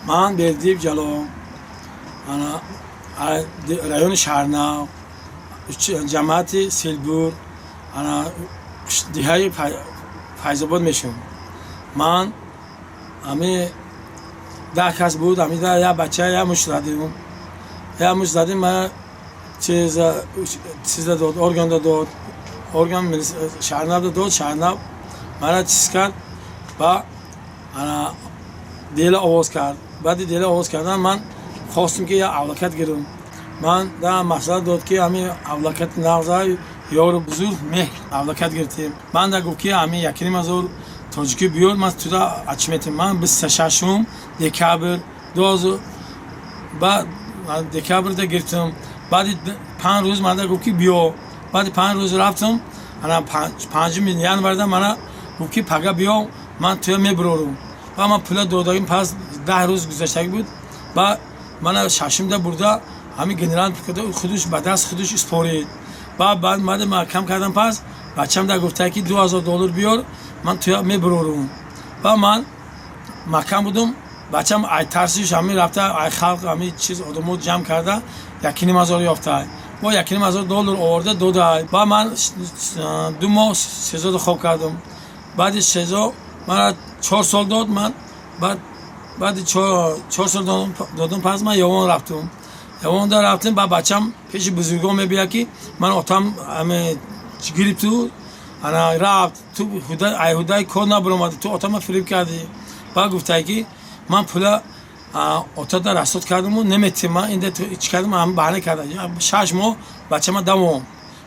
Ман Бердиев Ҷалол, райони Шаҳрнав, ҷамоати Селбур, деҳаи Файзобод мешавам. Ман ами 10 кас буд, ами як бача як мушт задем, як мушт задем. Ма чиза дод, органда дод, орган Шаҳрнавда дод. Шаҳрнав мара чиз кард ва дела овоз кард. Баъди дела овоз кардан ман хостем, ки як авлакат гирам. Ман да маслиҳат дод, ки ҳами авлакати нағза, ёру бузург меҳр авлакат гирифтем. Ман да гуфт, ки ҳами 1,5 ҳазор тоҷикӣ биёр, ман туда ачи метем. Ман 26 декабр дуҳазор ба декабрда гирифтам. Баъди 5 рӯз манда гуфт, ки биё. Баъди 5 рӯз рафтам. Ана 5 январда мана гуфт, ки пага биё, ман туя мебурорум. Ба ман пула додагим, пас 10 рӯз гузаштагӣ буд. Ба мана шашумда бурда, ҳами генерал худуш ба даст худуш испорид. Ба баъд мада маҳкам кардам. Пас бачам да гуфта, ки 2000 доллар биёр, ман туя мебурорум. Ба ман маҳкам будум. Бачам ай тарсиш ҳами рафта, ай халқ ҳами чиз одамо ҷамъ карда, 1,5 ҳазор ёфта, бо 1,5 ҳазор доллар оварда дода. Ба ман 2 моҳ СИЗОда хоб кардам. Баъди СИЗО мана 4 сол дод. Ман баъди 4 сол додам, пас ман Явон рафтум. Явонда рафтем, ба бачам пеши бузургон мебиёд, ки ман отам гирифту ана рафт, ту ай ҳудаи кор набаромади, ту отама фириб кардӣ. Ба гуфтай, ки ман пула отада расод кардаму неметим, ман инда чӣ кардам, баҳана карда. 6 моҳ бачама давом,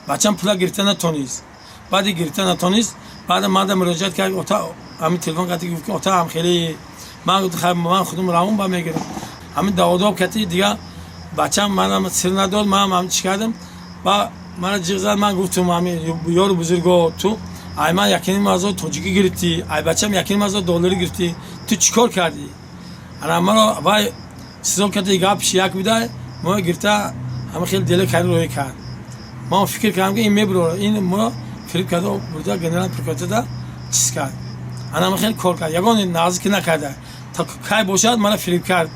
бачам пула гирифта натонист. Баъди гирифта натонист, баъда манда муроҷиат кард. Ота ҳамин телефон кард, гуфт, ки ота ҳам хеле ман худум равон ба мегирам. Ҳамин даводоб кати дига бачам манам сир надод. Манам ҳам чӣ кардам, ба мана ҷиғ зад. Ман гуфтум: ҳамин ёру бузурго, ту ай ман 1,5 ҳазор тоҷикӣ гирифтӣ, ай бачам 1,5 ҳазор долларӣ гирифтӣ, ту чӣ кор кардӣ? Ана маро вай чизо кати гапш як буда, мо гирифта, ҳама хеле дела кард, рӯй кард. Ман фикр кардам, ки ин мебурора, ин моро фириб карда бурда, генерал прокуратурада чиз кард. Ана хеле кор кард, ягон нағзӣ ки накарда. То кай бошад, мана фириб кард.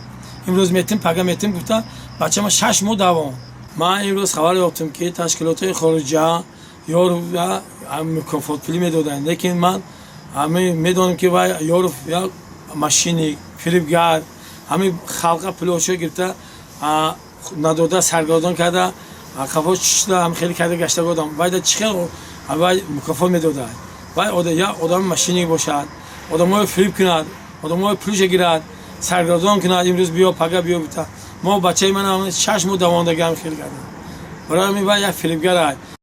Имрӯз метим, пага метим гуфта, бачама 6 моҳ давом. Ман имрӯз хабар ёфтам, ки ташкилотҳои хориҷа Ёров мукофотпулӣ медоданд, лекин ман ҳами медонам, ки вай Ёров як мошенник, фирибгар, ҳами халқа пулошо гирифта надода, саргардон карда, қафо чишта, ҳам хеле карда гашта годам. Вайда чӣ хел вай мукофот медодад? Вай як одами мошенник бошад, одаморо фириб кунад, одаморо пулша гирад, саргардон кунад, имрӯз биё, пага биё гуфта. Мо бачаи ман 6 моҳ давондагиам хел кардам. Барои ҳамин вай як фирибгар.